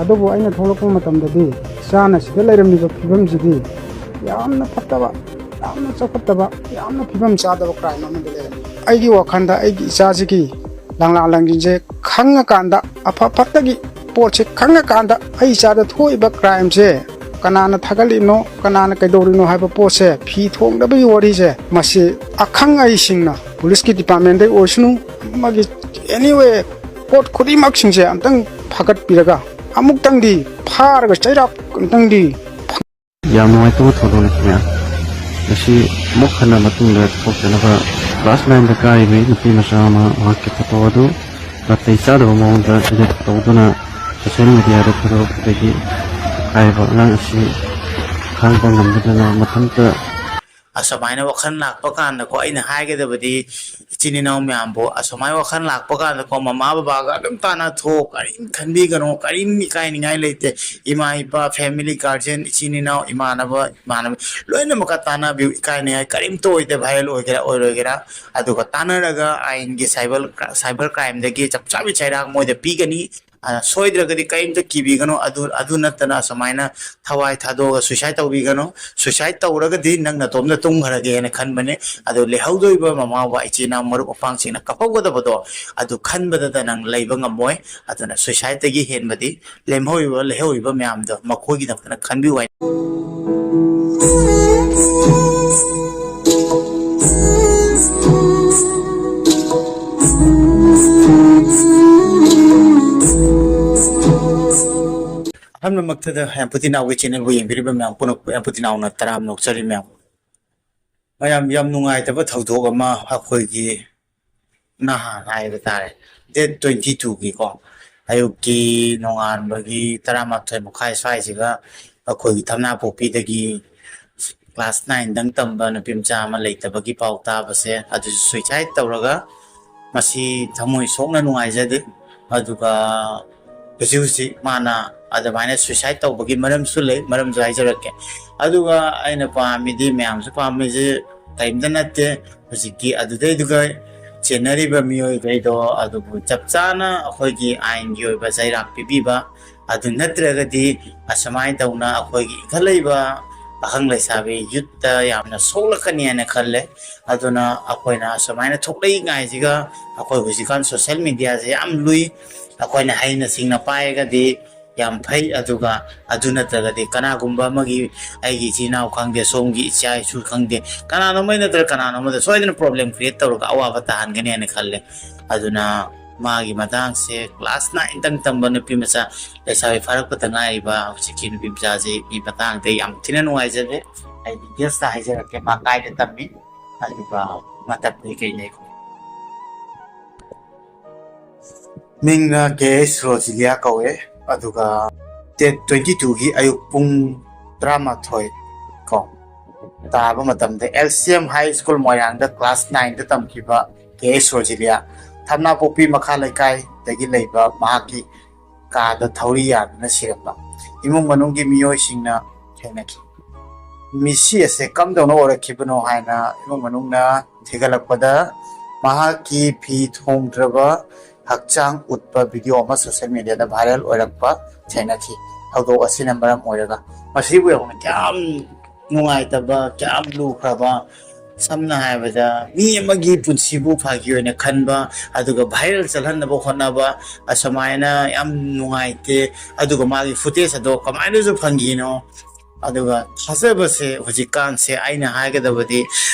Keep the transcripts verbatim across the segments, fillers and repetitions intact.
ꯑꯗꯨꯕꯨ ꯑꯩꯅ ꯊꯣꯛꯂꯛꯄ ꯃꯇꯝꯗꯗꯤ ꯏꯆꯥꯅ ꯁꯤꯗ ꯂꯩꯔꯝꯃꯤꯕ ꯐꯤꯕꯝꯁꯤꯗꯤ ꯌꯥꯝꯅ ꯐꯠꯇꯕ, ꯌꯥꯝꯅ ꯆꯥꯎꯈꯠꯇꯕ, ꯌꯥꯝꯅ ꯐꯤꯕꯝ ꯆꯥꯗꯕ ꯀ꯭ꯔꯥꯏꯝ ꯑꯃꯗ ꯂꯩꯔꯝꯃꯤ꯫ ꯑꯩꯒꯤ ꯋꯥꯈꯜꯗ ꯑꯩꯒꯤ ꯏꯆꯥꯁꯤꯒꯤ ꯂꯥꯡꯂꯥ ꯂꯥꯡꯖꯤꯟꯁꯦ ꯈꯪꯉꯀꯥꯟꯗ, ꯑꯐ ꯐꯠꯇꯒꯤ ꯄꯣꯠꯁꯦ ꯈꯪꯉꯀꯥꯟꯗ ꯑꯩ ꯏꯆꯥꯗ ꯊꯣꯛꯏꯕ ꯀ꯭ꯔꯥꯏꯝꯁꯦ ꯀꯅꯥꯅ ꯊꯥꯒꯠꯂꯤꯅꯣ, ꯀꯅꯥꯅ ꯀꯩꯗꯧꯔꯤꯅꯣ ꯍꯥꯏꯕ ꯄꯣꯠꯁꯦ, ꯐꯤ ꯊꯣꯡꯗꯕꯒꯤ ꯋꯥꯔꯤꯁꯦ, ꯃꯁꯤ ꯑꯈꯪ ꯑꯍꯩꯁꯤꯡꯅ, ꯄꯨꯂꯤꯁꯀꯤ ꯗꯤꯄꯥꯔꯠꯃꯦꯟꯗꯩ ꯑꯣꯏꯁꯅꯨ, ꯑꯃꯒꯤ ꯑꯦꯅꯤꯋꯦ ꯄꯣꯠ ꯈꯨꯗꯤꯡꯃꯛꯁꯤꯡꯁꯦ ꯑꯝꯇꯪ ꯐꯥꯒꯠꯄꯤꯔꯒ ꯑꯃꯨꯛꯇꯪꯗꯤ ꯐꯥꯔꯒ ꯆꯩꯔꯥꯛ ꯑꯝꯇꯪꯗꯤ ꯌꯥꯝ ꯅꯨꯡꯉꯥꯏꯇꯕ ꯊꯧꯗꯣꯛꯅꯤ ꯃꯌꯥꯝ꯫ ꯃꯁꯤ ꯑꯃꯨꯛ ꯍꯟꯅ ꯃꯇꯨꯡꯗ ꯊꯣꯛꯇꯅꯕ ꯀ꯭ꯂꯥꯁ ꯅꯥꯏꯟꯗ ꯀꯥꯔꯤꯕ ꯅꯨꯄꯤ ꯃꯆꯥ ꯑꯃ ꯃꯍꯥꯛꯀꯤ ꯐꯣꯇꯣ ꯑꯗꯨ ꯅꯥꯇꯩ ꯆꯥꯗꯕ ꯃꯑꯣꯡꯗ ꯏꯗꯤꯠ ꯇꯧꯗꯨꯅ ꯁꯣꯁꯤꯌꯦꯜ ꯃꯤꯗꯤꯌꯥꯗ ꯊꯥꯗꯣꯔꯛꯄꯗꯒꯤ ꯍꯥꯏꯔꯤꯕ ꯑꯉꯥꯡ ꯑꯁꯤ ꯈꯥꯡꯕ ꯉꯝꯗꯗꯅ ꯃꯊꯟꯇ ꯑꯁꯨꯃꯥꯏꯅ ꯋꯥꯈꯜ ꯂꯥꯛꯄ ꯀꯥꯟꯗꯀꯣ, ꯑꯩꯅ ꯍꯥꯏꯒꯗꯕꯗꯤ ꯏꯆꯤꯟ ꯏꯅꯥꯎ ꯃꯌꯥꯝꯕꯨ, ꯑꯁꯨꯃꯥꯏꯅ ꯋꯥꯈꯜ ꯂꯥꯛꯄ ꯀꯥꯟꯗꯀꯣ, ꯃꯃꯥ ꯕꯕꯥꯒ ꯑꯗꯨꯝ ꯇꯥꯟꯅꯊꯣꯛ, ꯀꯔꯤꯝ ꯈꯟꯕꯤꯒꯅꯨ, ꯀꯔꯤꯝ ꯏꯀꯥꯏꯅꯤꯡꯉꯥꯏ ꯂꯩꯇꯦ꯫ ꯏꯃꯥ ꯏꯄꯥ, ꯐꯦꯃꯤꯂꯤ, ꯒꯥꯔꯖꯤꯌꯟ, ꯏꯆꯤꯟ ꯏꯅꯥꯎ, ꯏꯃꯥꯟꯅꯕ, ꯏꯃꯥꯟꯅꯕ ꯂꯣꯏꯅꯃꯛꯀ ꯇꯥꯟꯅꯕꯤꯌꯨ, ꯏꯀꯥꯏꯅꯤꯡꯉꯥꯏ ꯀꯔꯤꯝꯇ ꯑꯣꯏꯗꯦ, ꯚꯥꯏꯔꯦꯜ ꯑꯣꯏꯒꯦꯔꯥ ꯑꯣꯏꯔꯣꯏꯒꯦꯔꯥ꯫ ꯑꯗꯨꯒ ꯇꯥꯟꯅꯔꯒ ꯑꯥꯏꯟꯒꯤ ꯁꯥꯏꯕꯔ, ꯁꯥꯏꯕꯔ ꯀ꯭ꯔꯥꯏꯝꯗꯒꯤ ꯆꯞ ꯆꯥꯕꯤ ꯆꯩꯔꯥꯛ ꯃꯣꯏꯗ ꯄꯤꯒꯅꯤ꯫ ꯑ, ꯁꯣꯏꯗ꯭ꯔꯒꯗꯤ ꯀꯔꯤꯝꯇ ꯀꯤꯕꯤꯒꯅꯨ꯫ ꯑꯗꯨ, ꯑꯗꯨ ꯅꯠꯇꯅ ꯑꯁꯨꯃꯥꯏꯅ ꯊꯋꯥꯏ ꯊꯥꯗꯣꯛꯑꯒ ꯁꯨꯏꯁꯥꯏꯠ ꯇꯧꯕꯤꯒꯅꯨ꯫ ꯁꯨꯏꯁꯥꯏꯠ ꯇꯧꯔꯒꯗꯤ ꯅꯪ ꯅꯇꯣꯝꯇ ꯇꯨꯝꯈ꯭ꯔꯒꯦꯅ ꯈꯟꯕꯅꯦ꯫ ꯑꯗꯨ ꯂꯩꯍꯧꯗꯣꯏꯕ ꯃꯃꯥ ꯕꯕꯥ, ꯏꯆꯤꯟ ꯏꯅꯥꯎ, ꯃꯔꯨꯞ ꯃꯄꯥꯡꯁꯤꯡꯅ ꯀꯞꯍꯧꯒꯗꯕꯗꯣ, ꯑꯗꯨ ꯈꯟꯕꯗꯇ ꯅꯪ ꯂꯩꯕ ꯉꯝꯃꯣꯏ꯫ ꯑꯗꯨꯅ ꯁꯨꯏꯁꯥꯏꯠꯇꯒꯤ ꯍꯦꯟꯕꯗꯤ ꯂꯦꯝꯍꯧꯔꯤꯕ, ꯂꯩꯍꯧꯔꯤꯕ ꯃꯌꯥꯝꯗꯣ ꯃꯈꯣꯏꯒꯤꯗꯃꯛꯇꯅ ꯈꯟꯕꯤꯌꯨ ꯍꯥꯏꯅ꯫ ꯑꯍꯥꯟꯕꯃꯛꯇꯗ ꯍꯦꯝꯄꯨꯇꯤꯅꯥꯎꯒꯤ ꯆꯦꯅꯦꯜꯕꯨ ꯌꯦꯡꯕꯤꯔꯤꯕ ꯃꯌꯥꯝ ꯄꯨꯝꯅꯃꯛꯄꯨ ꯍꯦꯝꯄꯨꯇꯤꯅꯥꯎꯅ ꯇꯔꯥꯝꯅ ꯑꯣꯛꯆꯔꯤ ꯃꯌꯥꯝ꯫ ꯃꯌꯥꯝ, ꯌꯥꯝ ꯅꯨꯡꯉꯥꯏꯇꯕ ꯊꯧꯗꯣꯛ ꯑꯃ ꯑꯩꯈꯣꯏꯒꯤ ꯅꯍꯥꯟ ꯍꯥꯏꯕ ꯇꯥꯔꯦ, ꯗꯦꯠ ꯇ꯭ꯋꯦꯟꯇꯤ ꯇꯨꯒꯤꯀꯣ, ꯑꯌꯨꯛꯀꯤ ꯅꯣꯡꯉꯥꯟꯕꯒꯤ ꯇꯔꯥꯃꯥꯊꯣꯏ ꯃꯈꯥꯏ ꯁ꯭ꯋꯥꯏꯁꯤꯒ ꯑꯩꯈꯣꯏꯒꯤ ꯊꯝꯅꯥꯄꯣꯛꯄꯤꯗꯒꯤ ꯀ꯭ꯂꯥꯁ ꯅꯥꯏꯟꯗꯪ ꯇꯝꯕ ꯅꯨꯄꯤ ꯃꯆꯥ ꯑꯃ ꯂꯩꯇꯕꯒꯤ ꯄꯥꯎ ꯇꯥꯕꯁꯦ, ꯑꯗꯨꯁꯨ ꯁꯨꯏꯁꯥꯏꯠ ꯇꯧꯔꯒ ꯃꯁꯤ ꯊꯃꯣꯏ ꯁꯣꯛꯅ ꯅꯨꯡꯉꯥꯏꯖꯗꯦ꯫ ꯑꯗꯨꯒ ꯍꯧꯖꯤꯛ ꯍꯧꯖꯤꯛ ꯃꯥꯅ ꯑꯗꯨꯃꯥꯏꯅ ꯁꯨꯏꯁꯥꯏꯠ ꯇꯧꯕꯒꯤ ꯃꯔꯝꯁꯨ ꯂꯩ, ꯃꯔꯝꯁꯨ ꯍꯥꯏꯖꯔꯛꯀꯦ꯫ ꯑꯗꯨꯒ ꯑꯩꯅ ꯄꯥꯝꯃꯤꯗꯤ, ꯃꯌꯥꯝꯁꯨ ꯄꯥꯝꯃꯤꯁꯦ ꯀꯔꯤꯝꯇ ꯅꯠꯇꯦ꯫ ꯍꯧꯖꯤꯛꯀꯤ ꯑꯗꯨꯗꯩꯗꯨꯒ ꯆꯦꯟꯅꯔꯤꯕ ꯃꯤꯑꯣꯏꯈꯩꯗꯣ ꯑꯗꯨꯕꯨ ꯆꯞ ꯆꯥꯅ ꯑꯩꯈꯣꯏꯒꯤ ꯑꯥꯏꯟꯒꯤ ꯑꯣꯏꯕ ꯆꯩꯔꯥꯛ ꯄꯤꯕꯤꯕ, ꯑꯗꯨ ꯅꯠꯇ꯭ꯔꯒꯗꯤ ꯑꯁꯨꯃꯥꯏꯅ ꯇꯧꯅ ꯑꯩꯈꯣꯏꯒꯤ ꯏꯟꯈꯠꯂꯛꯏꯕ ꯄꯥꯈꯪ ꯂꯩꯁꯥꯕꯤ ꯌꯨꯠꯇ ꯌꯥꯝꯅ ꯁꯣꯛꯂꯛꯀꯅꯤ ꯍꯥꯏꯅ ꯈꯜꯂꯦ꯫ ꯑꯗꯨꯅ ꯑꯩꯈꯣꯏꯅ ꯑꯁꯨꯃꯥꯏꯅ ꯊꯣꯛꯂꯛꯏꯉꯥꯏꯁꯤꯒ ꯑꯩꯈꯣꯏ ꯍꯧꯖꯤꯛꯀꯥꯟ ꯁꯣꯁꯦꯜ ꯃꯤꯗꯤꯌꯥꯁꯦ ꯌꯥꯝ ꯂꯨꯏ꯫ ꯑꯩꯈꯣꯏꯅ ꯍꯩꯅ ꯁꯤꯡꯅ ꯄꯥꯏꯔꯒꯗꯤ ꯌꯥꯝ ꯐꯩ, ꯑꯗꯨꯒ ꯑꯗꯨ ꯅꯠꯇ꯭ꯔꯒꯗꯤ ꯀꯅꯥꯒꯨꯝꯕ ꯑꯃꯒꯤ, ꯑꯩꯒꯤ ꯏꯆꯤꯟ ꯏꯅꯥꯎ ꯈꯪꯗꯦ, ꯁꯣꯝꯒꯤ ꯏꯆꯥ ꯏꯁꯨ ꯈꯪꯗꯦ, ꯀꯅꯥꯅꯣꯝꯃ ꯅꯠꯇ꯭ꯔꯒ ꯀꯅꯥꯅꯣꯝꯃꯗ ꯁꯣꯏꯗꯅ ꯄ꯭ꯔꯣꯕ꯭ꯂꯦꯝ ꯀ꯭ꯔꯤꯌꯦꯠ ꯇꯧꯔꯒ ꯑꯋꯥꯕ ꯇꯥꯍꯟꯒꯅꯤ ꯍꯥꯏꯅ ꯈꯜꯂꯦ꯫ ꯑꯗꯨꯅ ꯃꯥꯒꯤ ꯃꯇꯥꯡꯁꯦ ꯀ꯭ꯂꯥꯁ ꯅꯥꯏꯟꯗꯪ ꯇꯝꯕ ꯅꯨꯄꯤ ꯃꯆꯥ, ꯂꯩꯁꯥꯕꯤ ꯐꯥꯔꯛꯄꯗ ꯉꯥꯏꯔꯤꯕ ꯍꯧꯖꯤꯛꯀꯤ ꯅꯨꯄꯤ ꯃꯆꯥꯁꯤꯒꯤ ꯃꯇꯥꯡꯗ ꯌꯥꯝ ꯊꯤꯅ ꯅꯨꯡꯉꯥꯏꯖꯔꯦ꯫ ꯑꯩ ꯗꯤꯇꯦꯜꯁꯇ ꯍꯥꯏꯖꯔꯛꯀꯦ ꯃꯥ ꯀꯥꯏꯗ ꯇꯝꯃꯤ, ꯑꯗꯨꯒ ꯃꯇꯝꯗꯤ ꯀꯩ ꯂꯩ꯫ ꯃꯤꯡꯅ ꯀꯦ ꯑꯦꯁ ꯔꯣꯖꯤꯂꯤꯌꯥ ꯀꯧꯋꯦ꯫ ꯑꯗꯨꯒ ꯗꯦꯠ ꯇ꯭ꯋꯦꯟꯇꯤ ꯇꯨꯒꯤ ꯑꯌꯨꯛ ꯄꯨꯡ ꯇꯔꯥꯃꯥꯊꯣꯏ ꯀꯣ ꯇꯥꯕ ꯃꯇꯝꯗ L C M high school ꯃꯣꯏꯔꯥꯡꯗ ꯀ꯭ꯂꯥꯁ ꯅꯥꯏꯟꯗ ꯇꯝꯈꯤꯕ ꯀꯦ ꯑꯦꯁ ꯔꯣꯖꯤꯂꯤꯌꯥ ꯊꯝꯅꯥꯄꯣꯛꯄꯤ ꯃꯈꯥ ꯂꯩꯀꯥꯏꯗꯒꯤ ꯂꯩꯕ ꯃꯍꯥꯛꯀꯤ ꯀꯥꯗ ꯊꯧꯔꯤ ꯌꯥꯟꯗꯨꯅ ꯁꯤꯔꯝꯕ ꯏꯃꯨꯡ ꯃꯅꯨꯡꯒꯤ ꯃꯤꯑꯣꯏꯁꯤꯡꯅ ꯊꯦꯡꯅꯈꯤ꯫ ꯃꯤꯁꯤ ꯑꯁꯦ ꯀꯝꯗꯧꯅ ꯑꯣꯏꯔꯛꯈꯤꯕꯅꯣ ꯍꯥꯏꯅ ꯏꯃꯨꯡ ꯃꯅꯨꯡꯅ ꯊꯤꯒꯠꯂꯛꯄꯗ ꯃꯍꯥꯛꯀꯤ ꯐꯤ ꯊꯣꯡꯗ꯭ꯔꯕ ꯍꯛꯆꯥꯡ ꯎꯠꯄ ꯚꯤꯗꯤꯑꯣ ꯑꯃ ꯁꯣꯁꯦꯜ ꯃꯤꯗꯤꯌꯥꯗ ꯚꯥꯏꯔꯦꯜ ꯑꯣꯏꯔꯛꯄ ꯊꯦꯡꯅꯈꯤ꯫ ꯊꯧꯗꯣꯛ ꯑꯁꯤꯅ ꯃꯔꯝ ꯑꯣꯏꯔꯒ ꯃꯁꯤꯕꯨ ꯌꯦꯡꯉꯨꯅꯦ, ꯀꯌꯥꯝ ꯅꯨꯡꯉꯥꯏꯇꯕ, ꯀꯌꯥꯝ ꯂꯨꯈ꯭ꯔꯕ, ꯁꯝꯅ ꯍꯥꯏꯔꯕꯗ ꯃꯤ ꯑꯃꯒꯤ ꯄꯨꯟꯁꯤꯕꯨ ꯐꯥꯒꯤ ꯑꯣꯏꯅ ꯈꯟꯕ, ꯑꯗꯨꯒ ꯚꯥꯏꯔꯦꯜ ꯆꯠꯍꯟꯅꯕ ꯍꯣꯠꯅꯕ, ꯑꯁꯨꯃꯥꯏꯅ ꯌꯥꯝ ꯅꯨꯡꯉꯥꯏꯇꯦ꯫ ꯑꯗꯨꯒ ꯃꯥꯒꯤ ꯐꯨꯇꯦꯖ ꯑꯗꯣ ꯀꯃꯥꯏꯅꯁꯨ ꯐꯪꯈꯤꯅꯣ? ꯑꯗꯨꯒ ꯊꯥꯖꯕꯁꯦ ꯍꯧꯖꯤꯛꯀꯥꯟꯁꯦ ꯑꯩꯅ ꯍꯥꯏꯒꯗꯕꯗꯤ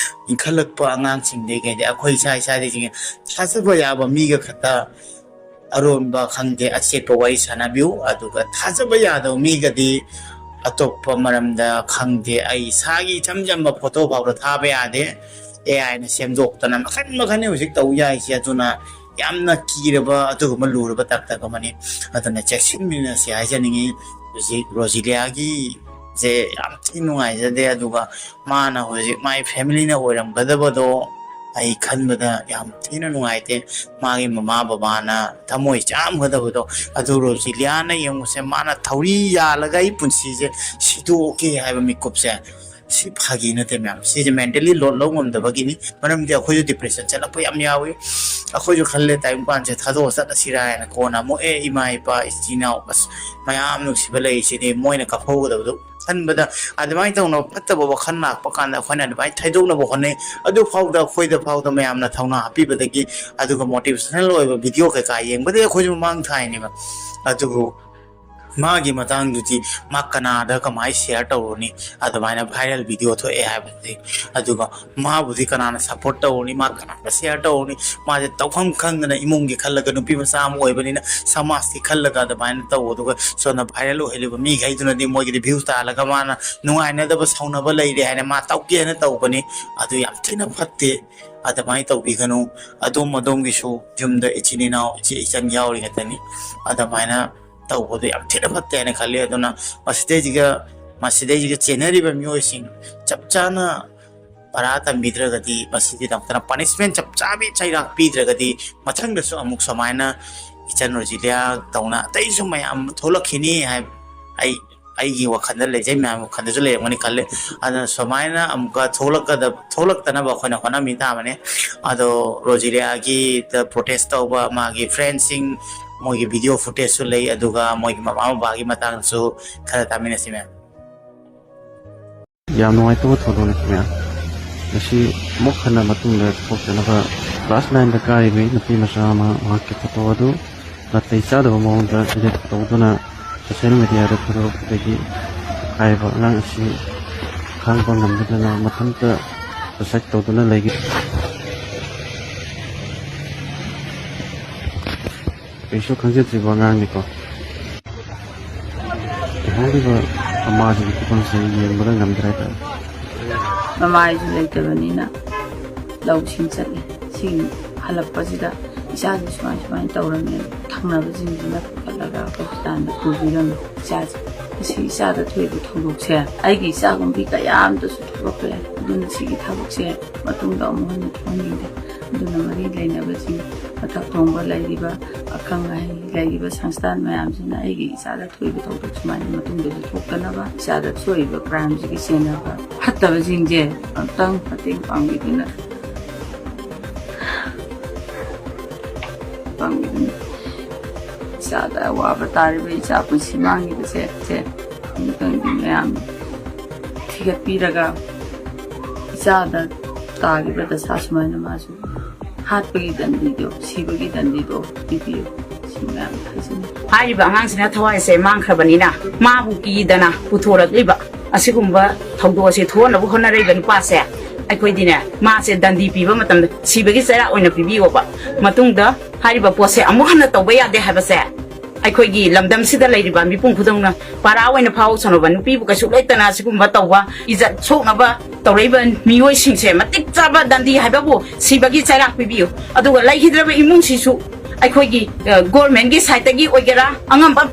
ꯏꯟꯈꯠꯂꯛꯄ ꯑꯉꯥꯡꯁꯤꯡꯗꯒꯤ ꯀꯩꯗꯤ ꯑꯩꯈꯣꯏ ꯏꯁꯥ ꯏꯁꯥꯗꯒꯤ ꯊꯥꯖꯕ ꯌꯥꯕ ꯃꯤꯒ ꯈꯛꯇ ꯑꯔꯣꯟꯕ ꯈꯪꯗꯦ, ꯑꯆꯦꯠꯄ ꯋꯥꯔꯤ ꯁꯥꯟꯅꯕꯤꯌꯨ꯫ ꯑꯗꯨꯒ ꯊꯥꯖꯕ ꯌꯥꯗꯕ ꯃꯤꯒꯗꯤ ꯑꯇꯣꯞꯄ ꯃꯔꯝꯗ ꯈꯪꯗꯦ, ꯑꯩ ꯏꯁꯥꯒꯤ ꯏꯆꯝ ꯆꯝꯕ ꯐꯣꯇꯣ ꯐꯥꯎꯗ ꯊꯥꯕ ꯌꯥꯗꯦ꯫ ꯑꯦ ꯑꯥꯏꯅ ꯁꯦꯝꯗꯣꯛꯇꯅ ꯃꯈꯟ ꯃꯈꯟ ꯍꯧꯖꯤꯛ ꯇꯧ ꯌꯥꯏꯁꯦ꯫ ꯑꯗꯨꯅ ꯌꯥꯝꯅ ꯀꯤꯔꯕ ꯑꯗꯨꯒꯨꯝꯕ ꯂꯨꯔꯕ ꯇꯥꯛꯇꯛ ꯑꯃꯅꯤ꯫ ꯑꯗꯨꯅ ꯆꯦꯛꯁꯤꯟꯃꯤꯟꯅꯁꯤ ꯍꯥꯏꯖꯅꯤꯡꯉꯤ꯫ ꯍꯧꯖꯤꯛ ꯔꯣꯖꯤꯂꯤꯌꯥꯒꯤ ꯁꯦ ꯌꯥꯝ ꯊꯤꯅ ꯅꯨꯡꯉꯥꯏꯖꯗꯦ꯫ ꯑꯗꯨꯒ ꯃꯥꯅ ꯍꯧꯖꯤꯛ ꯃꯥꯏ ꯐꯦꯃꯤꯂꯤꯅ ꯑꯣꯏꯔꯝꯒꯗꯕꯗꯣ ꯑꯩ ꯈꯟꯕꯗ ꯌꯥꯝ ꯊꯤꯅ ꯅꯨꯡꯉꯥꯏꯇꯦ꯫ ꯃꯥꯒꯤ ꯃꯃꯥ ꯕꯕꯥꯅ ꯊꯃꯣꯏ ꯆꯥꯝꯒꯗꯕꯗꯣ ꯑꯗꯨ ꯔꯣꯖꯤꯂꯤꯌꯥꯅ ꯌꯦꯡꯉꯨꯁꯦ, ꯃꯥꯅ ꯊꯧꯔꯤ ꯌꯥꯜꯂꯒ ꯑꯩ ꯄꯨꯟꯁꯤꯁꯦ ꯁꯤꯗꯣꯛꯀꯦ ꯍꯥꯏꯕ ꯃꯤꯀꯨꯞꯁꯦ ꯁꯤ ꯐꯥꯒꯤ ꯅꯠꯇꯦ ꯃꯌꯥꯝ, ꯁꯤꯁꯦ mentally load ꯂꯧ ꯉꯝꯗꯕꯒꯤꯅꯤ꯫ ꯃꯔꯝꯗꯤ ꯑꯩꯈꯣꯏꯁꯨ depression ꯆꯠꯂꯛꯄ ꯌꯥꯝ ꯌꯥꯎꯏ꯫ ꯑꯩꯈꯣꯏꯁꯨ ꯈꯜꯂꯦ ꯇꯥꯏꯕꯪꯄꯥꯟꯁꯦ ꯊꯥꯗꯣꯛꯑ ꯆꯠꯂꯁꯤꯔꯥ ꯍꯥꯏꯅ꯫ ꯀꯣꯟꯅ ꯑꯃꯨꯛ ꯑꯦ ꯏꯃꯥ ꯏꯄꯥ ꯏꯆꯤꯟ ꯏꯅꯥꯎ ꯑꯁ ꯃꯌꯥꯝ ꯅꯨꯡꯁꯤꯕ ꯂꯩꯔꯤꯁꯤꯗꯤ ꯃꯣꯏꯅ ꯀꯞꯍꯧꯒꯗꯕꯗꯨ ꯈꯟꯕꯗ ꯑꯗꯨꯃꯥꯏꯅ ꯇꯧꯅ ꯐꯠꯇꯕ ꯋꯥꯈꯜ ꯂꯥꯛꯄ ꯀꯥꯟꯗ ꯑꯩꯈꯣꯏꯅ ꯑꯗꯨꯃꯥꯏꯅ ꯊꯩꯗꯣꯛꯅꯕ ꯍꯣꯠꯅꯩ꯫ ꯑꯗꯨ ꯐꯥꯎꯗ ꯑꯩꯈꯣꯏꯗ ꯐꯥꯎꯗ ꯃꯌꯥꯝꯅ ꯊꯧꯅꯥ ꯍꯥꯞꯄꯤꯕꯗꯒꯤ ꯑꯗꯨꯒ motivational ꯑꯣꯏꯕ video ꯀꯩꯀꯥ ꯌꯦꯡꯕꯗꯒꯤ ꯑꯩꯈꯣꯏꯁꯨ ꯃꯃꯥꯡ ꯊꯥꯏꯅꯦꯕ꯫ ꯑꯗꯨꯕꯨ ꯃꯥꯒꯤ ꯃꯇꯥꯡꯗꯨꯗꯤ ꯃꯥ ꯀꯅꯥꯗ ꯀꯃꯥꯏꯅ share ꯇꯧꯔꯨꯅꯤ? ꯑꯗꯨꯃꯥꯏꯅ viral video ꯊꯣꯛꯑꯦ ꯍꯥꯏꯕꯗꯤ꯫ ꯑꯗꯨꯒ ꯃꯥꯕꯨꯗꯤ ꯀꯅꯥꯅ support ꯇꯧꯔꯨꯅꯤ? ꯃꯥ ꯀꯅꯥꯗ share ꯇꯧꯔꯨꯅꯤ? ꯃꯥꯁꯦ ꯇꯧꯐꯝ ꯈꯪꯗꯅ ꯏꯃꯨꯡꯒꯤ ꯈꯜꯂꯒ, ꯅꯨꯄꯤ ꯃꯆꯥ ꯑꯃ ꯑꯣꯏꯕꯅꯤꯅ ꯁꯃꯥꯖꯀꯤ ꯈꯜꯂꯒ ꯑꯗꯨꯃꯥꯏꯅ ꯇꯧꯕ꯫ ꯑꯗꯨꯒ ꯁꯣꯝꯗ viral ꯑꯣꯏꯍꯜꯂꯤꯕ ꯃꯤꯈꯩꯗꯨꯅꯗꯤ ꯃꯣꯏꯒꯤꯗꯤ view ꯇꯥꯜꯂꯒ ꯃꯥꯅ ꯅꯨꯡꯉꯥꯏꯅꯗꯕ, ꯁꯥꯎꯅꯕ ꯂꯩꯔꯦ ꯍꯥꯏꯅ ꯃꯥ ꯇꯧꯒꯦꯅ ꯇꯧꯕꯅꯤ꯫ ꯑꯗꯨ ꯌꯥꯝ ꯊꯤꯅ ꯐꯠꯇꯦ꯫ ꯑꯗꯨꯃꯥꯏꯅ ꯇꯧꯕꯤꯒꯅꯨ꯫ ꯑꯗꯣꯝ ꯑꯗꯣꯝꯒꯤꯁꯨ ꯌꯨꯝꯗ ꯏꯆꯤꯟ ꯏꯅꯥꯎ, ꯏꯆꯦ ꯏꯆꯟ ꯌꯥꯎꯔꯤ ꯉꯥꯛꯇꯅꯤ꯫ ꯑꯗꯨꯃꯥꯏꯅ ꯇꯧꯕꯗꯣ ꯌꯥꯝ ꯊꯤꯅ ꯐꯠꯇꯦ ꯍꯥꯏꯅ ꯈꯜꯂꯤ꯫ ꯑꯗꯨꯅ ꯃꯁꯤꯗꯩꯁꯤꯒ, ꯃꯁꯤꯗꯩꯁꯤꯒ ꯆꯦꯟꯅꯔꯤꯕ ꯃꯤꯑꯣꯏꯁꯤꯡ ꯆꯞ ꯆꯥꯅ ꯄꯔꯥ ꯇꯝꯕꯤꯗ꯭ꯔꯒꯗꯤ, ꯃꯁꯤꯒꯤꯗꯃꯛꯇꯅ punishment ꯆꯞ ꯆꯥꯕꯤ ꯆꯩꯔꯥꯛ ꯄꯤꯗ꯭ꯔꯒꯗꯤ, ꯃꯊꯪꯗꯁꯨ ꯑꯃꯨꯛ ꯁꯨꯃꯥꯏꯅ ꯏꯆꯟ ꯔꯣꯖꯤꯂꯤꯌꯥ ꯇꯧꯅ ꯑꯇꯩꯁꯨ ꯃꯌꯥꯝ ꯊꯣꯛꯂꯛꯈꯤꯅꯤ ꯍꯥꯏꯕ ꯑꯩ, ꯑꯩꯒꯤ ꯋꯥꯈꯜꯗ ꯂꯩꯖꯩ, ꯃꯌꯥꯝꯒꯤ ꯋꯥꯈꯜꯗꯁꯨ ꯂꯩꯔꯝꯒꯅꯤ ꯈꯜꯂꯤ꯫ ꯑꯗꯨꯅ ꯁꯨꯃꯥꯏꯅ ꯑꯃꯨꯛꯀ ꯊꯣꯛꯂꯛꯀꯗꯕ, ꯊꯣꯛꯂꯛꯇꯅꯕ ꯑꯩꯈꯣꯏꯅ ꯍꯣꯠꯅꯃꯤ ꯇꯥꯕꯅꯤ꯫ ꯑꯗꯣ ꯔꯣꯖꯤꯂꯤꯌꯥꯒꯤꯗ protest ꯇꯧꯕ ꯃꯥꯒꯤ friendꯁꯤꯡ, ꯃꯣꯏꯒꯤ video footageꯁꯨ ꯂꯩ, ꯑꯗꯨꯒ ꯃꯣꯏꯒꯤ ꯃꯃꯥ ꯃꯄꯥꯒꯤ ꯃꯇꯥꯡꯗꯁꯨ ꯈꯔ ꯇꯥꯃꯤꯟꯅꯁꯤ ꯃꯌꯥꯝ꯫ ꯌꯥꯝ ꯅꯨꯡꯉꯥꯏꯇꯕ ꯊꯧꯗꯣꯛꯅꯤ ꯃꯌꯥꯝ꯫ ꯉꯁꯤ ꯑꯃꯨꯛ ꯍꯟꯅ ꯃꯇꯨꯡꯗ ꯊꯣꯛꯇꯅꯕ class nineꯗ ꯀꯥꯔꯤꯕꯤ ꯅꯨꯄꯤ ꯃꯆꯥ ꯑꯃ ꯃꯍꯥꯛꯀꯤ photo ꯑꯗꯨ ꯅꯥꯇꯩ ꯆꯥꯗꯕ ꯃꯑꯣꯡꯗ edit ꯇꯧꯗꯨꯅ social mediaꯗ ꯊꯥꯗꯣꯔꯛꯄꯗꯒꯤ ꯍꯥꯏꯔꯤꯕ ꯑꯉꯥꯡ ꯑꯁꯤ ꯈꯥꯡꯕ ꯉꯝꯅꯗꯅ ꯃꯊꯟꯇ suicide ꯇꯧꯗꯨꯅ ꯂꯩꯈꯤ꯫ ꯀꯩꯁꯨ ꯈꯪꯖꯗ꯭ꯔꯤꯕ ꯑꯉꯥꯡꯅꯤꯀꯣ꯫ ꯂꯩꯍꯧꯔꯤꯕ ꯃꯃꯥꯁꯤꯒꯤ ꯐꯤꯕꯝꯁꯦ ꯌꯦꯡꯕꯗ ꯉꯝꯗ꯭ꯔꯦ ꯍꯥꯏꯇꯥꯔꯦ꯫ ꯃꯃꯥ ꯑꯩꯁꯨ ꯂꯩꯇꯕꯅꯤꯅ ꯂꯧꯁꯤꯡ ꯆꯠꯂꯤ꯫ ꯁꯤ ꯍꯜꯂꯛꯄꯁꯤꯗ ꯏꯆꯥꯁꯤ ꯁꯨꯃꯥꯏ ꯁꯨꯃꯥꯏꯅ ꯇꯧꯔꯝꯃꯦ꯫ ꯊꯪꯅꯕꯁꯤꯡꯁꯤꯅ ꯄꯨꯈꯠꯂꯒ hospitalꯗ ꯄꯨꯕꯤꯔꯝꯃꯤ ꯏꯆꯥꯁꯦ꯫ ꯃꯁꯤ ꯏꯆꯥꯗ ꯊꯣꯛꯏꯕ ꯊꯧꯗꯣꯛꯁꯦ ꯑꯩꯒꯤ ꯏꯆꯥꯒꯨꯝꯕꯤ ꯀꯌꯥ ꯑꯃꯗꯁꯨ ꯊꯣꯛꯂꯛꯄ ꯌꯥꯏ꯫ ꯑꯗꯨꯅ ꯁꯤꯒꯤ ꯊꯕꯛꯁꯦ ꯃꯇꯨꯡꯗ ꯑꯃꯨꯛ ꯍꯟꯅ ꯊꯣꯛꯍꯟꯅꯤꯡꯗꯦ꯫ ꯑꯗꯨꯅ ꯃꯔꯤ ꯂꯩꯅꯕꯁꯤꯡ, ꯃꯊꯛ ꯊꯣꯡꯕ ꯂꯩꯔꯤꯕ ꯑꯈꯪ ꯑꯍꯩ ꯂꯩꯔꯤꯕ ꯁꯪꯁꯊꯥꯟ ꯃꯌꯥꯝꯁꯤꯅ ꯑꯩꯒꯤ ꯏꯆꯥꯗ ꯊꯣꯛꯏꯕ ꯊꯧꯗꯣꯛ ꯁꯨꯃꯥꯏꯅ ꯃꯇꯨꯡꯗꯁꯨ ꯊꯣꯛꯇꯅꯕ, ꯏꯆꯥꯗ ꯊꯣꯛꯏꯕ crimeꯁꯤꯒꯤ ꯆꯦꯟꯅꯕ ꯐꯠꯇꯕꯁꯤꯡꯁꯦ ꯑꯃꯨꯛꯇꯪ ꯃꯇꯦꯡ ꯄꯥꯡꯕꯤꯗꯨꯅ, ꯄꯥꯡꯕꯤꯗꯨꯅ ꯏꯆꯥꯗ ꯑꯋꯥꯕ ꯇꯥꯔꯤꯕ ꯏꯆꯥ ꯄꯨꯟꯁꯤ ꯃꯥꯡꯉꯤꯕꯁꯦ ꯁꯦ ꯑꯃꯨꯛꯇꯪꯗꯤ ꯃꯌꯥꯝ ꯊꯤꯒꯠꯄꯤꯔꯒ ꯏꯆꯥꯗ ꯇꯥꯈꯤꯕ ꯗꯁꯥ ꯁꯨꯃꯥꯏꯅ ꯃꯥꯁꯨ ꯍꯥꯠꯄꯒꯤ ꯗꯟꯗꯤꯗꯣ, ꯁꯤꯕꯒꯤ ꯗꯟꯗꯤꯗꯣ ꯄꯤꯕꯤꯌꯨ꯫ ꯁꯤ ꯃꯌꯥꯝ ꯍꯥꯏꯖꯅꯤꯡꯉꯤ꯫ ꯍꯥꯏꯔꯤꯕ ꯑꯉꯥꯡꯁꯤꯅ ꯊꯋꯥꯏꯁꯦ ꯃꯥꯡꯈ꯭ꯔꯕꯅꯤꯅ ꯃꯥꯕꯨ ꯀꯤꯗꯅ ꯄꯨꯊꯣꯔꯛꯂꯤꯕ ꯑꯁꯤꯒꯨꯝꯕ ꯊꯧꯗꯣꯛ ꯑꯁꯤ ꯊꯣꯛꯍꯟꯅꯕ ꯍꯣꯠꯅꯔꯛꯏꯕ ꯅꯨꯄꯥꯁꯦ, ꯑꯩꯈꯣꯏꯗꯤꯅꯦ, ꯃꯥꯁꯦ ꯗꯟꯗꯤ ꯄꯤꯕ ꯃꯇꯝꯗ ꯁꯤꯕꯒꯤ ꯆꯩꯔꯥꯛ ꯑꯣꯏꯅ ꯄꯤꯕꯤꯌꯣꯕ꯫ ꯃꯇꯨꯡꯗ ꯍꯥꯏꯔꯤꯕ ꯄꯣꯠꯁꯦ ꯑꯃꯨꯛ ꯍꯟꯅ ꯇꯧꯕ ꯌꯥꯗꯦ ꯍꯥꯏꯕꯁꯦ ꯑꯩꯈꯣꯏꯒꯤ ꯂꯝꯗꯝꯁꯤꯗ ꯂꯩꯔꯤꯕ ꯃꯤꯄꯨꯝ ꯈꯨꯗꯤꯡꯃꯛꯅ ꯄꯥꯔꯥ ꯑꯣꯏꯅ ꯐꯥꯎꯁꯅꯨꯕ, ꯅꯨꯄꯤꯕꯨ ꯀꯩꯁꯨ ꯂꯩꯇꯅ ꯑꯁꯤꯒꯨꯝꯕ ꯇꯧꯕ, ꯏꯖꯠ ꯁꯣꯛꯅꯕ ꯇꯧꯔꯛꯏꯕ ꯃꯤꯑꯣꯏꯁꯤꯡꯁꯦ ꯃꯇꯤꯛ ꯆꯥꯕ ꯗꯟꯗꯤ ꯍꯥꯏꯕꯕꯨ ꯁꯤꯕꯒꯤ ꯆꯩꯔꯥꯛ ꯄꯤꯕꯤꯌꯨ꯫ ꯑꯗꯨꯒ ꯂꯩꯈꯤꯗ꯭ꯔꯕ ꯏꯃꯨꯡꯁꯤꯁꯨ ꯑꯩꯈꯣꯏꯒꯤ, ꯑ, governmentꯀꯤ sideꯇꯒꯤ ꯑꯣꯏꯒꯦꯔꯥ, ꯑꯉꯝꯕ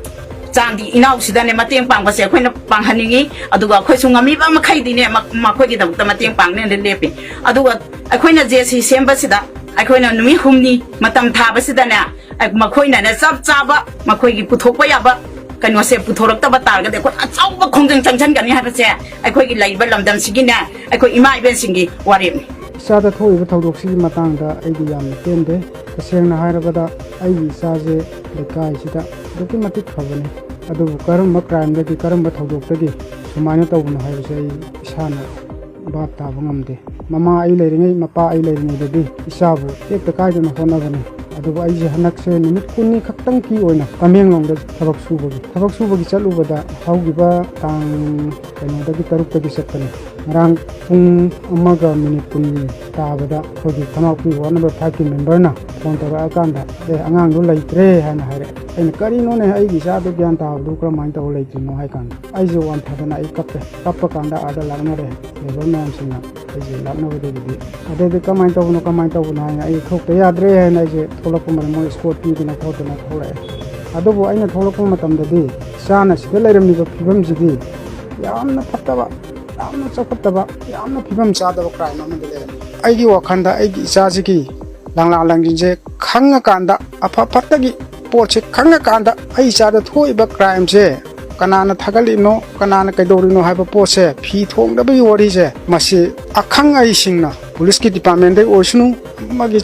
ꯆꯥꯡꯗꯤ ꯏꯅꯥꯎꯁꯤꯗꯅꯦ ꯃꯇꯦꯡ ꯄꯥꯡꯕꯁꯦ ꯑꯩꯈꯣꯏꯅ ꯄꯥꯡꯍꯟꯅꯤꯡꯉꯤ꯫ ꯑꯗꯨꯒ ꯑꯩꯈꯣꯏꯁꯨ ꯉꯝꯃꯤꯕ ꯃꯈꯩꯗꯤꯅꯦ ꯃ-, ꯃꯈꯣꯏꯒꯤꯗꯃꯛꯇ ꯃꯇꯦꯡ ꯄꯥꯡꯅꯦꯅ ꯂꯦꯞꯄꯤ꯫ ꯑꯗꯨꯒ ꯑꯩꯈꯣꯏꯅ ꯖꯦ ꯁꯤ ꯁꯦꯝꯕꯁꯤꯗ ꯑꯩꯈꯣꯏꯅ ꯅꯨꯃꯤꯠ ꯍꯨꯝꯅꯤ ꯃꯇꯝ ꯊꯥꯕꯁꯤꯗꯅꯦ, ꯑ, ꯃꯈꯣꯏꯅꯅꯦ ꯆꯞ ꯆꯥꯕ ꯃꯈꯣꯏꯒꯤ ꯄꯨꯊꯣꯛꯄ ꯌꯥꯕ ꯀꯩꯅꯣꯁꯦ ꯄꯨꯊꯣꯔꯛꯇꯕ ꯇꯥꯔꯒꯗꯤ ꯑꯩꯈꯣꯏ ꯑꯆꯧꯕ ꯈꯣꯡꯖꯪ ꯆꯪꯁꯤꯟꯒꯅꯤ ꯍꯥꯏꯕꯁꯦ ꯑꯩꯈꯣꯏꯒꯤ ꯂꯩꯔꯤꯕ ꯂꯝꯗꯝꯁꯤꯒꯤꯅꯦ ꯑꯩꯈꯣꯏ ꯏꯃꯥ ꯏꯕꯦꯟꯁꯤꯡꯒꯤ ꯋꯥꯔꯦꯞꯅꯤ꯫ ꯏꯆꯥꯗ ꯊꯣꯛꯏꯕ ꯊꯧꯗꯣꯛꯁꯤꯒꯤ ꯃꯇꯥꯡꯗ ꯑꯩꯗꯤ ꯌꯥꯝꯅ ꯄꯦꯟꯗꯦ꯫ ꯇꯁꯦꯡꯅ ꯍꯥꯏꯔꯕꯗ ꯑꯩꯒꯤ ꯏꯆꯥꯁꯦ ꯂꯩꯀꯥꯏꯁꯤꯗ ꯑꯗꯨꯛꯀꯤ ꯃꯇꯤꯛ ꯐꯕꯅꯤ꯫ ꯑꯗꯨꯕꯨ ꯀꯔꯝꯕ crimeꯗꯒꯤ, ꯀꯔꯝꯕ ꯊꯧꯗꯣꯛꯇꯒꯤ ꯁꯨꯃꯥꯏꯅ ꯇꯧꯕꯅꯣ ꯍꯥꯏꯕꯁꯦ ꯑꯩ ꯏꯁꯥꯅ ꯚꯥꯞ ꯇꯥꯕ ꯉꯝꯗꯦ꯫ ꯃꯃꯥ ꯑꯩ ꯂꯩꯔꯤꯉꯩ, ꯃꯄꯥ ꯑꯩ ꯂꯩꯔꯤꯉꯩꯗꯗꯤ ꯏꯆꯥꯕꯨ ꯇꯦꯛꯇ ꯀꯥꯏꯗꯅ ꯍꯣꯠꯅꯕꯅꯤ꯫ ꯑꯗꯨꯕꯨ ꯑꯩꯁꯦ ꯍꯟꯗꯛꯁꯦ ꯅꯨꯃꯤꯠ ꯀꯨꯟꯅꯤ ꯈꯛꯇꯪꯒꯤ ꯑꯣꯏꯅ ꯇꯃꯦꯡꯂꯣꯡꯗ ꯊꯕꯛ ꯁꯨꯕꯒꯤ, ꯊꯕꯛ ꯁꯨꯕꯒꯤ ꯆꯠꯂꯨꯕꯗ ꯍꯧꯈꯤꯕ ꯇꯥꯡ ꯀꯩꯅꯣꯗꯒꯤ, ꯇꯔꯨꯛꯇꯒꯤ ꯆꯠꯄꯅꯤ꯫ ꯉꯔꯥꯡ ꯄꯨꯡ ꯑꯃꯒ ꯃꯤꯅꯤꯠ ꯀꯨꯟ ꯇꯥꯕꯗ ꯑꯩꯈꯣꯏꯒꯤ ꯊꯃꯥꯛꯄꯤ ward number fiveꯀꯤ memberꯅ phone ꯇꯧꯔꯛꯑꯀꯥꯟꯗ, "ꯑꯦ, ꯑꯉꯥꯡꯗꯣ ꯂꯩꯇ꯭ꯔꯦ" ꯍꯥꯏꯅ ꯍꯥꯏꯔꯛꯑꯦ꯫ ꯑꯩꯅ, "ꯀꯔꯤꯅꯣꯅꯦ, ꯑꯩꯒꯤ ꯏꯆꯥꯗꯣ ꯒ꯭ꯌꯥꯟ ꯇꯥꯕꯗꯨ ꯀꯔꯝꯍꯥꯏꯅ ꯇꯧꯔ ꯂꯩꯇ꯭ꯔꯤꯅꯣ?" ꯍꯥꯏ ꯀꯥꯟꯗ ꯑꯩꯁꯦ ꯋꯥꯟꯊꯗꯅ ꯑꯩ ꯀꯞꯄꯦ꯫ ꯀꯞꯄ ꯀꯥꯟꯗ ꯑꯥꯗ ꯂꯥꯛꯅꯔꯦ, neighbour ꯃꯌꯥꯝꯁꯤꯡꯅ ꯑꯩꯁꯦ ꯂꯥꯛꯅꯕꯗꯒꯤꯗꯤ꯫ ꯑꯗꯩꯗꯤ, "ꯀꯃꯥꯏꯅ ꯇꯧꯕꯅꯣ, ꯀꯃꯥꯏꯅ ꯇꯧꯕꯅꯣ?" ꯍꯥꯏꯅ ꯑꯩ ꯊꯣꯛꯇ ꯌꯥꯗ꯭ꯔꯦ ꯍꯥꯏꯅ ꯑꯩꯁꯦ ꯊꯣꯛꯂꯛꯄ ꯃꯇꯝꯗ ꯃꯣꯏ escort ꯄꯤꯗꯅ ꯈꯣꯠꯇꯅ ꯊꯣꯛꯂꯛꯑꯦ꯫ ꯑꯗꯨꯕꯨ ꯑꯩꯅ ꯊꯣꯛꯂꯛꯄ ꯃꯇꯝꯗꯗꯤ ꯏꯆꯥꯅ ꯁꯤꯗ ꯂꯩꯔꯝꯃꯤꯕ ꯐꯤꯕꯝꯁꯤꯗꯤ ꯌꯥꯝꯅ ꯐꯠꯇꯕ, ꯌꯥꯝꯅ ꯆꯥꯎꯈꯠꯇꯕ, ꯌꯥꯝꯅ ꯐꯤꯕꯝ ꯆꯥꯗꯕ crime ꯑꯃꯗ ꯂꯩꯔꯝꯃꯤ꯫ ꯑꯩꯒꯤ ꯋꯥꯈꯜꯗ ꯑꯩꯒꯤ ꯏꯆꯥꯁꯤꯒꯤ ꯂꯥꯡꯂꯥ ꯂꯥꯡꯖꯤꯟꯁꯦ ꯈꯪꯉꯀꯥꯟꯗ, ꯑꯐ ꯐꯠꯇꯒꯤ ꯄꯣꯠꯁꯦ ꯈꯪꯉꯀꯥꯟꯗ, ꯑꯩ ꯏꯆꯥꯗ ꯊꯣꯛꯏꯕ crimeꯁꯦ ꯀꯅꯥꯅ ꯊꯥꯒꯠꯂꯤꯅꯣ, ꯀꯅꯥꯅ ꯀꯩꯗꯧꯔꯤꯅꯣ ꯍꯥꯏꯕ ꯄꯣꯠꯁꯦ, ꯐꯤ ꯊꯣꯡꯗꯕꯒꯤ ꯋꯥꯔꯤꯁꯦ, ꯃꯁꯤ ꯑꯈꯪ ꯑꯍꯩꯁꯤꯡꯅ, ꯄꯨꯂꯤꯁꯀꯤ departmentꯗꯩ ꯑꯣꯏꯁꯅꯨ, ꯑꯃꯒꯤ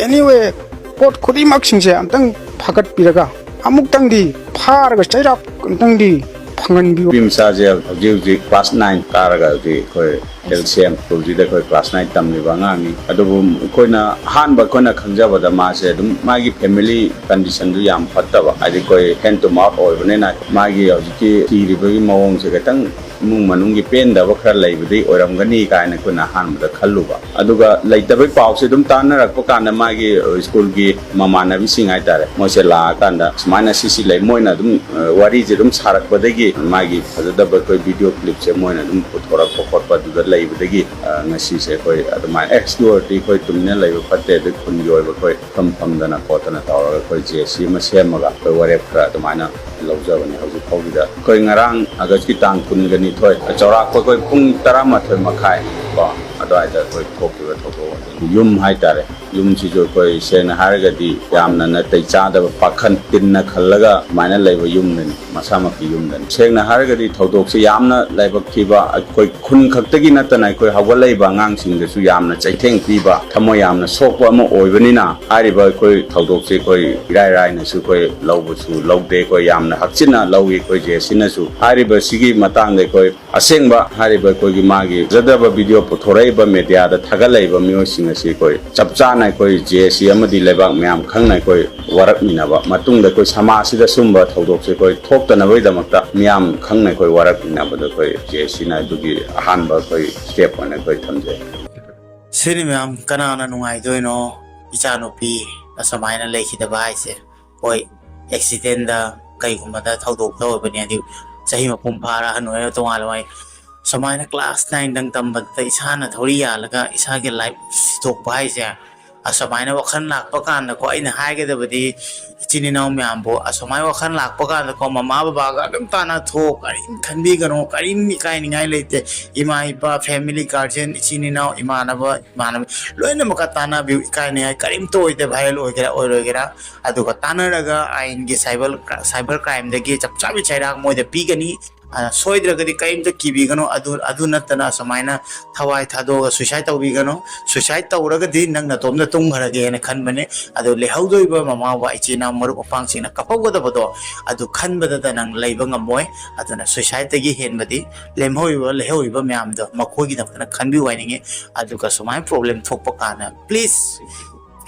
anyway ꯄꯣꯠ ꯈꯨꯗꯤꯡꯃꯛꯁꯤꯡꯁꯦ ꯑꯝꯇꯪ ꯐꯒꯠꯄꯤꯔꯒ, ꯑꯃꯨꯛꯇꯪꯗꯤ ꯐꯥꯔꯒ ꯆꯩꯔꯥꯛ ꯑꯝꯇꯪꯗꯤ ꯐꯪꯍꯟꯕꯤꯌꯨ꯫ ꯅꯨꯄꯤ ꯃꯆꯥꯁꯦ ꯍꯧꯖꯤꯛ ꯍꯧꯖꯤꯛ class nine ꯀꯥꯔꯒ ꯍꯧꯖꯤꯛ ꯑꯩꯈꯣꯏ L C M schoolꯁꯤꯗ ꯑꯩꯈꯣꯏ class nine ꯇꯝꯂꯤꯕ ꯑꯉꯥꯡꯅꯤ꯫ ꯑꯗꯨꯕꯨ ꯑꯩꯈꯣꯏꯅ ꯑꯍꯥꯟꯕ ꯑꯩꯈꯣꯏꯅ ꯈꯪꯖꯕꯗ ꯃꯥꯁꯦ ꯑꯗꯨꯝ ꯃꯥꯒꯤ family conditionꯗꯨ ꯌꯥꯝ ꯐꯠꯇꯕ, ꯍꯥꯏꯗꯤ ꯑꯩꯈꯣꯏ hand to mouth ꯑꯣꯏꯕꯅꯤꯅ ꯃꯥꯒꯤ ꯍꯧꯖꯤꯛꯀꯤ ꯊꯤꯔꯤꯕꯒꯤ ꯃꯑꯣꯡꯁꯦ ꯈꯤꯇꯪ ꯏꯃꯨꯡ ꯃꯅꯨꯡꯒꯤ ꯄꯦꯟꯗꯕ ꯈꯔ ꯂꯩꯕꯗꯒꯤ ꯑꯣꯏꯔꯝꯒꯅꯤ ꯀꯥꯏꯅ ꯑꯩꯈꯣꯏꯅ ꯑꯍꯥꯟꯕꯗ ꯈꯜꯂꯨꯕ꯫ ꯑꯗꯨꯒ ꯂꯩꯇꯕꯩ ꯄꯥꯎꯁꯦ ꯑꯗꯨꯝ ꯇꯥꯟꯅꯔꯛꯄ ꯀꯥꯟꯗ ꯃꯥꯒꯤ schoolꯒꯤ ꯃꯃꯥꯟꯅꯕꯤꯁꯤꯡ ꯍꯥꯏꯇꯥꯔꯦ, ꯃꯣꯏꯁꯦ ꯂꯥꯛꯑꯀꯥꯟꯗ ꯁꯨꯃꯥꯏꯅ ꯁꯤꯁꯤ ꯂꯩ, ꯃꯣꯏꯅ ꯑꯗꯨꯝ, ꯑ, ꯋꯥꯔꯤꯁꯦ ꯑꯗꯨꯝ ꯁꯥꯔꯛꯄꯗꯒꯤ ꯃꯥꯒꯤ ꯐꯖꯗꯕ ꯑꯩꯈꯣꯏ video clipꯁꯦ ꯃꯣꯏꯅ ꯑꯗꯨꯝ ꯄꯨꯊꯣꯔꯛꯄ ꯈꯣꯠꯄ ꯑꯗꯨꯗ ꯂꯩꯕꯗꯒꯤ, ꯑ, ꯉꯁꯤꯁꯦ ꯑꯩꯈꯣꯏ ꯑꯗꯨꯃꯥꯏꯅ, ꯑꯦ, ꯁꯤ ꯑꯣꯏꯔꯗꯤ ꯑꯩꯈꯣꯏ ꯇꯨꯃꯤꯟꯅ ꯂꯩꯕ ꯐꯠꯇꯦ, ꯑꯗꯩ ꯈꯨꯟꯒꯤ ꯑꯣꯏꯕ ꯑꯩꯈꯣꯏ ꯐꯝ ꯐꯝꯗꯅ ꯈꯣꯠꯇꯅ ꯇꯧꯔꯒ ꯑꯩꯈꯣꯏ J C ꯑꯃ ꯁꯦꯝꯃꯒ ꯑꯩꯈꯣꯏ ꯋꯥꯔꯦꯞ ꯈꯔ ꯑꯗꯨꯃꯥꯏꯅ ꯂꯧꯖꯕꯅꯦ꯫ ꯍꯧꯖꯤꯛ ꯐꯥꯎꯒꯤꯗ ꯑꯩꯈꯣꯏ ꯉꯔꯥꯡ Augustꯀꯤ ꯇꯥꯡ ꯀꯨꯟꯒ ꯅꯤꯊꯣꯏ, ꯆꯥꯎꯔꯥꯛꯄ ꯑꯩꯈꯣꯏ ꯄꯨꯡ ꯇꯔꯥꯃꯥꯊꯣꯏ ꯃꯈꯥꯏ ꯀꯣ ꯑꯗꯨꯋꯥꯏꯗ ꯑꯩꯈꯣꯏ ꯊꯣꯛꯈꯤꯕ ꯊꯧꯗꯣꯛ ꯑꯗꯨꯅꯤ꯫ ꯌꯨꯝ ꯍꯥꯏꯇꯥꯔꯦ, ꯌꯨꯝꯁꯤꯁꯨ ꯑꯩꯈꯣꯏ ꯁꯦꯡꯅ ꯍꯥꯏꯔꯒꯗꯤ ꯌꯥꯝꯅ ꯅꯥꯇꯩ ꯆꯥꯗꯕ, ꯄꯥꯈꯟ ꯇꯤꯟꯅ ꯈꯜꯂꯒ ꯑꯗꯨꯃꯥꯏꯅ ꯂꯩꯕ ꯌꯨꯝꯗꯅꯤ, ꯃꯁꯥꯃꯛꯀꯤ ꯌꯨꯝꯗꯅꯤ꯫ ꯁꯦꯡꯅ ꯍꯥꯏꯔꯒꯗꯤ ꯊꯧꯗꯣꯛꯁꯤ ꯌꯥꯝꯅ ꯂꯥꯏꯕꯛ ꯊꯤꯕ, ꯑꯩꯈꯣꯏ ꯈꯨꯟ ꯈꯛꯇꯒꯤ ꯅꯠꯇꯅ ꯑꯩꯈꯣꯏ ꯍꯧꯒꯠꯂꯛꯏꯕ ꯑꯉꯥꯡꯁꯤꯡꯗꯁꯨ ꯌꯥꯝꯅ ꯆꯩꯊꯦꯡ ꯄꯤꯕ, ꯊꯃꯣꯏ ꯌꯥꯝꯅ ꯁꯣꯛꯄ ꯑꯃ ꯑꯣꯏꯕꯅꯤꯅ, ꯍꯥꯏꯔꯤꯕ ꯑꯩꯈꯣꯏ ꯊꯧꯗꯣꯛꯁꯤ ꯑꯩꯈꯣꯏ ꯏꯔꯥꯏ ꯔꯥꯏꯅꯁꯨ ꯑꯩꯈꯣꯏ ꯂꯧꯕꯁꯨ ꯂꯧꯗꯦ, ꯑꯩꯈꯣꯏ ꯌꯥꯝꯅ ꯍꯛꯆꯤꯟꯅ ꯂꯧꯏ ꯑꯩꯈꯣꯏ J Cꯅꯁꯨ꯫ ꯍꯥꯏꯔꯤꯕ ꯁꯤꯒꯤ ꯃꯇꯥꯡꯗ ꯑꯩꯈꯣꯏ ꯑꯁꯦꯡꯕ ꯍꯥꯏꯔꯤꯕ ꯑꯩꯈꯣꯏꯒꯤ ꯃꯥꯒꯤ ꯐꯖꯗꯕ video ꯄꯨꯊꯣꯔꯛꯏꯕ mediaꯗ ꯊꯥꯒꯠꯂꯛꯏꯕ ꯃꯤꯑꯣꯏꯁꯤꯡ ꯑꯁꯤ ꯑꯩꯈꯣꯏ ꯆꯞ ꯆꯥꯅ ꯑꯩꯈꯣꯏ J C ꯑꯃꯗꯤ ꯂꯩꯕꯥꯛ ꯃꯌꯥꯝ ꯈꯪꯅ ꯑꯩꯈꯣꯏ ꯋꯥꯔꯛꯃꯤꯟꯅꯕ ꯃꯇꯨꯡꯗ ꯑꯩꯈꯣꯏ ꯁꯃꯥꯖꯁꯤꯗ ꯁꯨꯝꯕ ꯊꯧꯗꯣꯛꯁꯦ ꯑꯩꯈꯣꯏ ꯊꯣꯛꯇꯅꯕꯒꯤꯗꯃꯛꯇ ꯃꯤꯌꯥꯝ ꯈꯪꯅ ꯑꯩꯈꯣꯏ ꯋꯥꯔꯛꯃꯤꯟꯅꯕꯗ ꯑꯩꯈꯣꯏ J Cꯅ ꯑꯗꯨꯒꯤ ꯑꯍꯥꯟꯕ ꯑꯩꯈꯣꯏ step ꯑꯣꯏꯅ ꯑꯩꯈꯣꯏ ꯊꯝꯖꯩ꯫ ꯁꯤꯅꯤ ꯃꯌꯥꯝ, ꯀꯅꯥꯅ ꯅꯨꯡꯉꯥꯏꯗꯣꯏꯅꯣ? ꯏꯆꯥꯅꯨꯄꯤ ꯑꯁꯨꯃꯥꯏꯅ ꯂꯩꯈꯤꯗꯕ ꯍꯥꯏꯁꯦ꯫ ꯍꯣꯏ, accidentꯗ ꯀꯩꯒꯨꯝꯕꯗ ꯊꯧꯗꯣꯛꯇ ꯑꯣꯏꯕꯅꯤ, ꯍꯥꯏꯗꯤ ꯆꯍꯤ ꯃꯄꯨꯡ ꯐꯥꯔ ꯑꯍꯟ ꯑꯣꯏꯔ ꯇꯣꯉꯥꯟꯅ ꯃꯣꯏ ꯁꯨꯃꯥꯏꯅ class nineꯗꯪ ꯇꯝꯕꯗ ꯏꯁꯥꯅ ꯊꯧꯔꯤ ꯌꯥꯜꯂꯒ ꯏꯁꯥꯒꯤ life ꯁꯤꯊꯣꯛꯄ ꯍꯥꯏꯁꯦ, ꯑꯁꯨꯃꯥꯏꯅ ꯋꯥꯈꯜ ꯂꯥꯛꯄ ꯀꯥꯟꯗꯀꯣ, ꯑꯩꯅ ꯍꯥꯏꯒꯗꯕꯗꯤ, ꯏꯆꯤꯟ ꯏꯅꯥꯎ ꯃꯌꯥꯝꯕꯨ, ꯑꯁꯨꯃꯥꯏꯅ ꯋꯥꯈꯜ ꯂꯥꯛꯄ ꯀꯥꯟꯗꯀꯣ, ꯃꯃꯥ ꯕꯕꯥꯒ ꯑꯗꯨꯝ ꯇꯥꯟꯅ ꯊꯣꯛ, ꯀꯔꯤꯝ ꯈꯟꯕꯤꯒꯅꯨ, ꯀꯔꯤꯝ ꯏꯀꯥꯏꯅꯤꯡꯉꯥꯏ ꯂꯩꯇꯦ꯫ ꯏꯃꯥ ꯏꯄꯥ, family, guardian, ꯏꯆꯤꯟ ꯏꯅꯥꯎ, ꯏꯃꯥꯟꯅꯕ, ꯏꯃꯥꯟꯅꯕ, ꯂꯣꯏꯅꯃꯛꯀ ꯇꯥꯟꯅꯕꯤꯌꯨ꯫ ꯏꯀꯥꯏꯅꯤꯡꯉꯥꯏ ꯀꯔꯤꯝꯇ ꯑꯣꯏꯗꯦ, viral ꯑꯣꯏꯒꯦꯔꯥ ꯑꯣꯏꯔꯣꯏꯒꯦꯔꯥ꯫ ꯑꯗꯨꯒ ꯇꯥꯟꯅꯔꯒ ꯑꯥꯏꯟꯒꯤ, cyber, cyber crimeꯗꯒꯤ ꯆꯞ ꯆꯥꯕꯤ ꯆꯩꯔꯥꯛ ꯃꯣꯏꯗ ꯄꯤꯒꯅꯤ꯫ ꯑ, ꯁꯣꯏꯗ꯭ꯔꯒꯗꯤ ꯀꯔꯤꯝꯇ ꯀꯤꯕꯤꯒꯅꯨ꯫ ꯑꯗꯨ, ꯑꯗꯨ ꯅꯠꯇꯅ ꯑꯁꯨꯃꯥꯏꯅ ꯊꯋꯥꯏ ꯊꯥꯗꯣꯛꯑꯒ suicide ꯇꯧꯕꯤꯒꯅꯨ꯫ Suicide ꯇꯧꯔꯒꯗꯤ ꯅꯪ ꯅꯇꯣꯝꯇ ꯇꯨꯝꯈ꯭ꯔꯒꯦꯅ ꯈꯟꯕꯅꯦ꯫ ꯑꯗꯨ ꯂꯩꯍꯧꯗꯣꯏꯕ ꯃꯃꯥ ꯕꯕꯥ, ꯏꯆꯤꯟ ꯏꯅꯥꯎ, ꯃꯔꯨꯞ ꯃꯄꯥꯡꯁꯤꯡꯅ ꯀꯞꯍꯧꯒꯗꯕꯗꯣ, ꯑꯗꯨ ꯈꯟꯕꯗꯇ ꯅꯪ ꯂꯩꯕ ꯉꯝꯃꯣꯏ꯫ ꯑꯗꯨꯅ suicideꯇꯒꯤ ꯍꯦꯟꯕꯗꯤ ꯂꯦꯝꯍꯧꯔꯤꯕ, ꯂꯩꯍꯧꯔꯤꯕ ꯃꯌꯥꯝꯗꯣ ꯃꯈꯣꯏꯒꯤꯗꯃꯛꯇꯅ ꯈꯟꯕꯤꯌꯨ ꯍꯥꯏꯅꯤꯡꯉꯤ꯫ ꯑꯗꯨꯒ ꯁꯨꯃꯥꯏꯅ problem ꯊꯣꯛꯄ ꯀꯥꯟꯗ, please,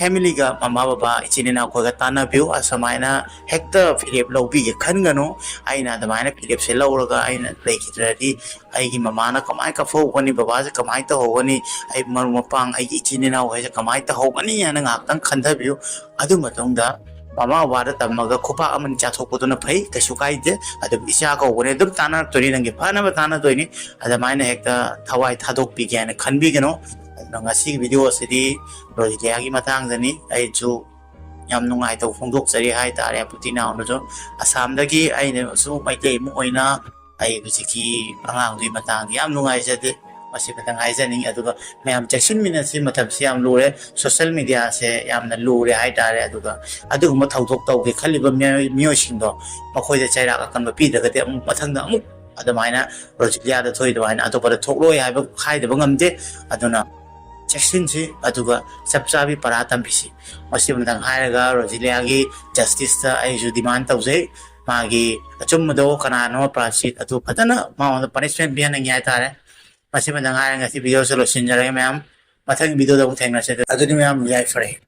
familyꯒ, ꯃꯃꯥ ꯕꯕꯥ, ꯏꯆꯤꯟ ꯏꯅꯥꯎ ꯑꯩꯈꯣꯏꯒ ꯇꯥꯟꯅꯕꯤꯌꯨ꯫ ꯑꯁꯨꯃꯥꯏꯅ ꯍꯦꯛꯇ ꯐꯤꯔꯦꯞ ꯂꯧꯕꯤꯒꯦ ꯈꯟꯒꯅꯨ꯫ ꯑꯩꯅ ꯑꯗꯨꯃꯥꯏꯅ ꯐꯤꯔꯦꯞꯁꯦ ꯂꯧꯔꯒ ꯑꯩꯅ ꯂꯩꯈꯤꯗ꯭ꯔꯗꯤ, ꯑꯩꯒꯤ ꯃꯃꯥꯅ ꯀꯃꯥꯏꯅ ꯀꯞꯐꯧꯒꯅꯤ, ꯕꯕꯥꯁꯦ ꯀꯃꯥꯏꯅ ꯇꯧꯍꯧꯒꯅꯤ, ꯑꯩ ꯃꯔꯨꯞ ꯃꯄꯥꯡ, ꯑꯩꯒꯤ ꯏꯆꯤꯟ ꯏꯅꯥꯎ ꯍꯥꯏꯁꯦ ꯀꯃꯥꯏꯅ ꯇꯧꯍꯧꯒꯅꯤ ꯍꯥꯏꯅ ꯉꯥꯏꯍꯥꯛꯇꯪ ꯈꯟꯊꯕꯤꯌꯨ꯫ ꯑꯗꯨ ꯃꯇꯨꯡꯗ ꯃꯃꯥ ꯕꯕꯥꯗ ꯇꯝꯃꯒ ꯈꯨꯄꯥꯛ ꯑꯃꯅꯤ ꯆꯥꯊꯣꯛꯄꯗꯨꯅ ꯐꯩ, ꯀꯩꯁꯨ ꯀꯥꯏꯗꯦ꯫ ꯑꯗꯨꯝ ꯏꯆꯥ ꯀꯧꯕꯅꯦ, ꯑꯗꯨꯝ ꯇꯥꯟꯅꯔꯛꯇꯣꯏꯅꯤ, ꯅꯪꯒꯤ ꯐꯅꯕ ꯇꯥꯟꯅꯗꯣꯏꯅꯤ꯫ ꯑꯗꯨꯃꯥꯏꯅ ꯍꯦꯛꯇ ꯊꯋꯥꯏ ꯊꯥꯗꯣꯛꯄꯤꯒꯦ ꯍꯥꯏꯅ ꯈꯟꯕꯤꯒꯅꯨ꯫ ꯑꯗꯨꯅ ꯉꯁꯤꯒꯤ video ꯑꯁꯤꯗꯤ ꯔꯣꯖꯤꯂꯤꯌꯥꯒꯤ ꯃꯇꯥꯡꯗꯅꯤ꯫ ꯑꯩꯁꯨ ꯌꯥꯝ ꯅꯨꯡꯉꯥꯏꯇꯕ ꯐꯣꯡꯗꯣꯛꯆꯔꯤ ꯍꯥꯏꯇꯥꯔꯦ꯫ ꯄꯨꯇꯤꯅꯥꯎꯅꯁꯨ ꯑꯁꯥꯝꯗꯒꯤ, ꯑꯩꯅꯁꯨ ꯃꯩꯇꯩ ꯑꯃ ꯑꯣꯏꯅ ꯑꯩ ꯍꯧꯖꯤꯛꯀꯤ ꯑꯉꯥꯡꯗꯨꯒꯤ ꯃꯇꯥꯡꯗ ꯌꯥꯝ ꯅꯨꯡꯉꯥꯏꯖꯗꯦ꯫ ꯃꯁꯤ ꯈꯛꯇꯪ ꯍꯥꯏꯖꯅꯤꯡꯉꯤ꯫ ꯑꯗꯨꯒ ꯃꯌꯥꯝ ꯆꯦꯛꯁꯤꯟꯃꯤꯟꯅꯁꯤ, ꯃꯇꯝꯁꯤ ꯌꯥꯝ ꯂꯨꯔꯦ꯫ Social mediaꯁꯦ ꯌꯥꯝꯅ ꯂꯨꯔꯦ ꯍꯥꯏꯇꯥꯔꯦ꯫ ꯑꯗꯨꯒ ꯑꯗꯨꯒꯨꯝꯕ ꯊꯧꯗꯣꯛ ꯇꯧꯒꯦ ꯈꯜꯂꯤꯕ ꯃꯤꯑꯣꯏ-, ꯃꯤꯑꯣꯏꯁꯤꯡꯗꯣ, ꯃꯈꯣꯏꯗ ꯆꯩꯔꯥꯛ ꯑꯀꯟꯕ ꯄꯤꯗ꯭ꯔꯒꯗꯤ ꯑꯃꯨꯛ ꯃꯊꯪꯗ ꯑꯃꯨꯛ ꯑꯗꯨꯃꯥꯏꯅ ꯔꯣꯖꯤꯂꯤꯌꯥꯗ ꯊꯣꯛꯏ ꯑꯗꯨꯃꯥꯏꯅ ꯑꯇꯣꯞꯄꯗ ꯊꯣꯛꯂꯣꯏ ꯍꯥꯏꯕ ꯍꯥꯏꯗꯕ ꯉꯝꯗꯦ꯫ ꯑꯗꯨꯅ ꯆꯦꯛꯁꯤꯟꯁꯤ, ꯑꯗꯨꯒ ꯆꯞ ꯆꯥꯕꯤ ꯄꯔꯥ ꯇꯝꯕꯤꯁꯤ꯫ ꯃꯁꯤ ꯑꯃꯇꯪ ꯍꯥꯏꯔꯒ ꯔꯣꯖꯤꯂꯤꯌꯥꯒꯤ justiceꯇ ꯑꯩꯁꯨ demand ꯇꯧꯖꯩ꯫ ꯃꯥꯒꯤ ꯑꯆꯨꯝꯕꯗꯣ ꯀꯅꯥꯅꯣ, ꯄ꯭ꯔꯥꯁꯤꯠ ꯑꯗꯨ ꯐꯖꯅ ꯃꯉꯣꯟꯗ punishment ꯄꯤꯍꯟꯅꯤꯡꯉꯤ ꯍꯥꯏꯇꯥꯔꯦ꯫ ꯃꯁꯤ ꯑꯃꯇꯪ ꯍꯥꯏꯔꯒ ꯉꯁꯤ videoꯁꯦ ꯂꯣꯏꯁꯤꯟꯖꯔꯒꯦ ꯃꯌꯥꯝ꯫ ꯃꯊꯪꯒꯤ videoꯗ ꯑꯃꯨꯛ ꯊꯦꯡꯅꯁꯦ꯫ ꯑꯗꯨꯗꯤ ꯃꯌꯥꯝ ꯌꯥꯏꯐꯔꯦ꯫